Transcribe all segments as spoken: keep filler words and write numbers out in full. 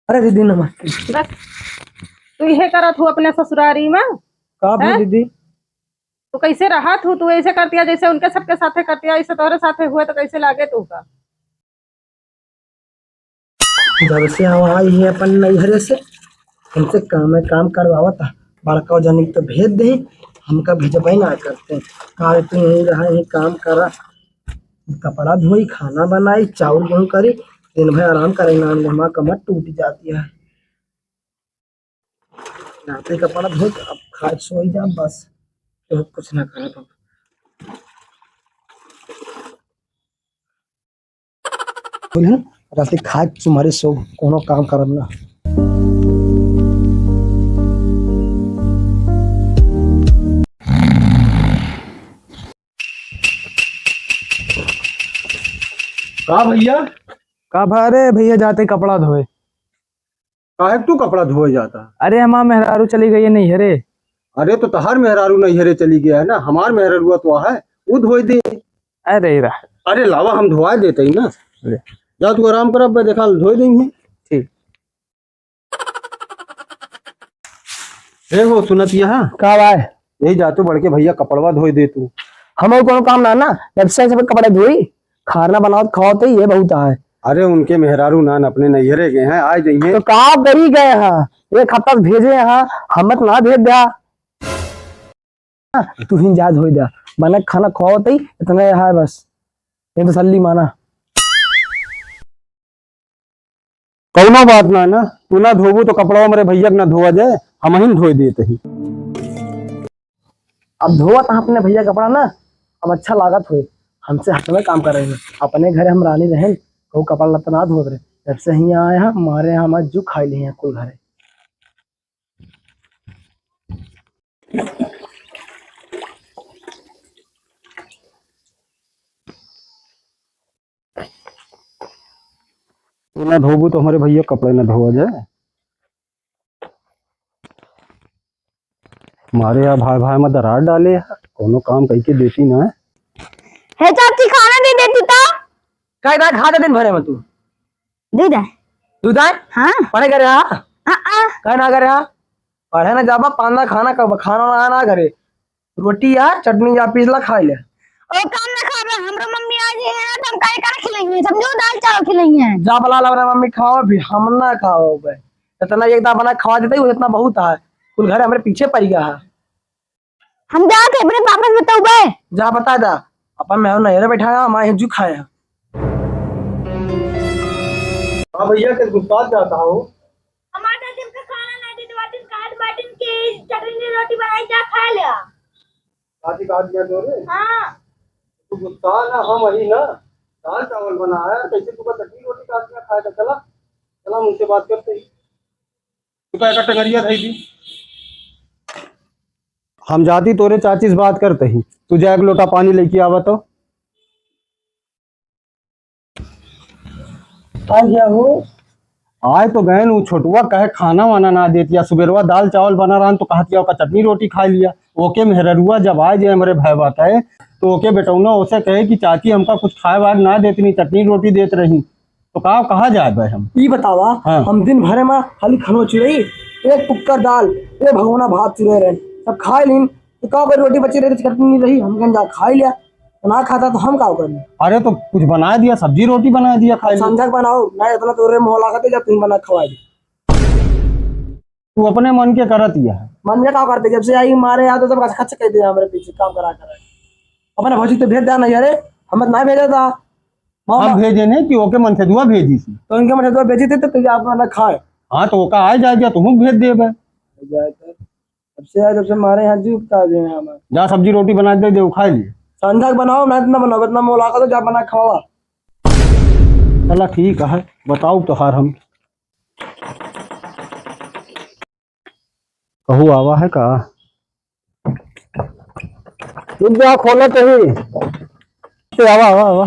अरे दीदी नमस्ते। बस, तू इहे करत हू अपने ससुरारी में? का भा हैं? दीदी? तू कैसे रहत हू? तू ऐसे करतिया जैसे उनके सबके साथे करतिया, ऐसे तोहरे साथे हुए तो कैसे लागे तू का? जब से हम आई ही अपन नैहरे से, हमसे काम में काम करवावत है। बड़का जनी तो भेज दे, हमका भेजबे ना करते। कहा तू यहीं रहा, यहीं काम करा, कपड़ा धोई, खाना बनाई, चाउर गेहूं करी, दिन भर आराम करे, नान हमार कमर टूट जाती है। राते कपड़ा धोई, अब खाए सोई जा बस, तो कुछ ना करब अब। बोले, राते खाए चुमारे सो, कोनो काम करब ना। का भैया? का भा-, अरे भैया जाते कपड़ा धोए। काहे तू कपड़ा धोए जाता? अरे हमार मेहरारू चली गई है नैहरे। अरे तो तहार मेहरारू नैहरे चली गया है ना, हमार मेहरारुआ तो है, वो धोए दे। अरे रा। अरे लावा हम धोआ देते ही ना। ले। जा तू आराम कर, अब मैं देखा धोए देंगे। ठीक। ए हो सुनत यह? का भाई? यही जा तू बड़के भैया कपड़वा धोए दे तू। हम और कोनो काम ना ना, जब से सब कपड़ा धोई, खाना बनावत खावत ही ये बहुत आए। अरे उनके मेहरारू नान अपने नैहरे गए हैं, आ जाइए। तो का करी गए हैं? एक हफ्ता से भेजे हैं, हम मत ना भेज द्या। तू ही जा धोई द्या, बना खाना खावत ही इतना है बस, ये तसल्ली माना। कौनो बात ना ना, तू ना धोबू तो कपड़वा हमरे भैया के ना धोआ जाए, हम ही धोए देते ही। अब धोवत हैं अपने भैया कपड़ा ना, अब अच्छा लागत होए, हमसे हट में काम कर रहे हैं। अपने घरे हम रानी रहेन, कहू कपड़ा लत्ता ना धोत रहे, जब से हियाँ आए हैं, मारे यहाँ हमार जू खाई लिए हैं कुल घरे। तू ना धोबू तो हमरे भैया कपड़े ना धोआ जाए। मारे या भाई भाई में दरार डाले है, कोनो काम कइके देती ना है। हे चाची, खाना दे देती तो। काय ना खा दे दिन भरे में तू। दूध है। दूध है? हाँ। पढ़े करे हा? हाँ, हाँ। काय ना करे हा? पढ़े ना जाबा, पाना खाना कब खाना ना, ना करे। रोटी या चटनी या पीस ला खाए ले। ओ काम ना खाबे, हमरो मम्मी आ जाए ना तो हम काहे खाना खिलाएंगे, समझो, दाल चावल खिलाएंगे। जा बला ला अपने मम्मी खाओ भी, हम ना खाओ बे। इतना एक दाल बना खवा देते ही, इतना बहुत है। कुल घर हमरे पीछे पड़ गया है। हम जाके अपने पापा से बताऊबे। जा बता दा, अपन मैं नहीं बैठा है, हमारे जू खाए हैं। हाँ भैया, के गुस्सा जाता हो। हमारे दिन का खाना ना दे, दो दिन का आज बाटिन के चटनी रोटी बनाई, जा खा ले। काची कहा दिया तोरे? हाँ। तू गुस्सा ना, हम वही ना, दाल चावल बना है, कैसे तू का चटनी रोटी काट ना खाए था? चला, चला, हम उनसे बात करते ही। तू का एक टंगरिया धई दी। हम जाती तोरे चाची से बात करते ही, तू जा एक लोटा पानी लेके आवा तो। का किया हो? आए तो गए न, उ छोटुआ कहे खाना वाना ना देतिया। सुबेरवा दाल चावल बना रहन तो कहतिया ओका चटनी रोटी खा लिया। ओके मेहररुआ जब आए जे हमरे भैया के, तो ओके बेटौना ओसे कहे कि चाची हमका कुछ खाए वाए ना देतनी, चटनी रोटी देत रही। तो का कहा जाए भाई हम? ई बतावा, हाँ। हम दिन भरे में खाली खनवा चुरई, एक कुकर दाल, एक भगोना भात चुरे रहे, सब खाए लीन। तो का करी, रोटी बची रही तो चटनी नहीं रही, हम कहन जा खाई लिया, तो ना खाता तो हम का करी? अरे तो कुछ बना दिया, सब्जी रोटी बना दिया, खाई लिया। संझक बनाओ ना, इतना तोरे मोह लागत है, जा तुम बना खवाई दे। तू अपने मन के करत ही है। मन के का करते, जब से आई मारे यहाँ तो सब खच खच कह दिया हमारे पीछे काम करा करा। अपने भौजी तो भेज देना यारे, हम ना भेजा था। हम भेजे नहीं कि ओके मन से दुआ भेजी थी। तो इनके मन से दुआ भेजी थी तो तुझे आप ना खाए। हाँ तो ओका आ जाए जा, तुम भेज देबे। जाए तो। अब से आज, अब से मारे यहाँ जी उगता दे हमारे। जा सब्जी रोटी बना दे, दे खाए लिए। संझा के बनाओ, ना इतना बनाओ, इतना मोला का तो जा बना खवावा। चला ठीक है, बताओ तोहार हम। कहू आवा है का? रुक जा, खोला तो ही। ए, आवा, आवा, आवा।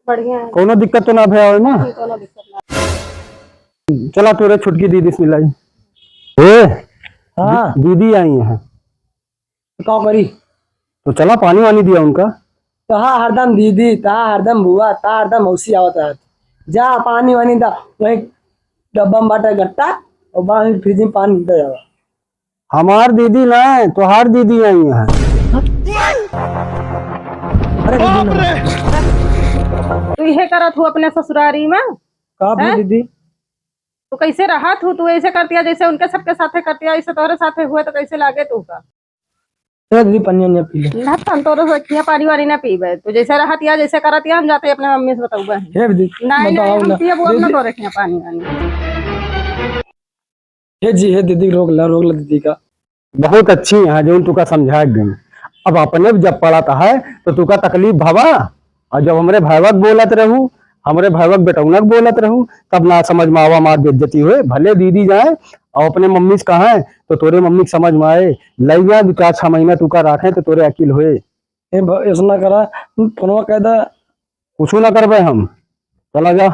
बढ़िया है। कोनो दिक्कत तो ना भया होई ना? नहीं, कोनो दिक्कत ना। चला तोरे छुटकी दीदी से मिलाई। ए, हाँ। दी-, दीदी आई हैं। तो का करी? तो चला पानी वानी दिया उनका। तहा हरदम दीदी, तहा हरदम बुआ, तहा हरदम मौसी आवत रहत। जा पानी वानी दा, वही डब्बा में बाटे गट्टा, और बाहर फ्रिज में पानी दे आवा। हमार दीदी ना है, तोहार दीदी आई है। अरे दीदी ना। तू इहे करत हूँ अपने ससुरारी में? का भी हैं? दीदी? तू कैसे रहत हूँ? तू ऐसे करतिया जैसे उनके सबके साथे करतिया, ऐसे तोहरे साथे हुए तो कैसे लागे तू का? ए दीदी, पनिया नहीं पी ले। ना, हम तोरे से खिया पानी वानी ना पीबे। तू जैसे रहतिया, जैसे करतिया, हम जाते अपने मम्मी से बतौबे। हे दीदी, नहीं, नहीं, बताओ हम ना। पियब, हम ना दीदी। तोरे खिया पानी वानी। हे जी, हे दीदी, रोक ला, रोक ला दीदी का। बहुत अच्छी है जौन तुका समझा गई। अब अपने जब पड़त है तो तुका तकलीफ भवा, और जब हमरे भैवक बोलत रहू, हमरे भैवक बेटौनक बोलत रहू, तब ना समझ में आवा, हमार बेइज्जती होए। भले दीदी जाए और अपने मम्मी से कहें तो तोरे मम्मी के समझ में आए। लइया दू चार छह महीना तुका राखें तो तोरे अकिल होए। ए भ-, ऐसा ना करा, फोनवा कह दा। कुछ ना करबे हम, चला जा।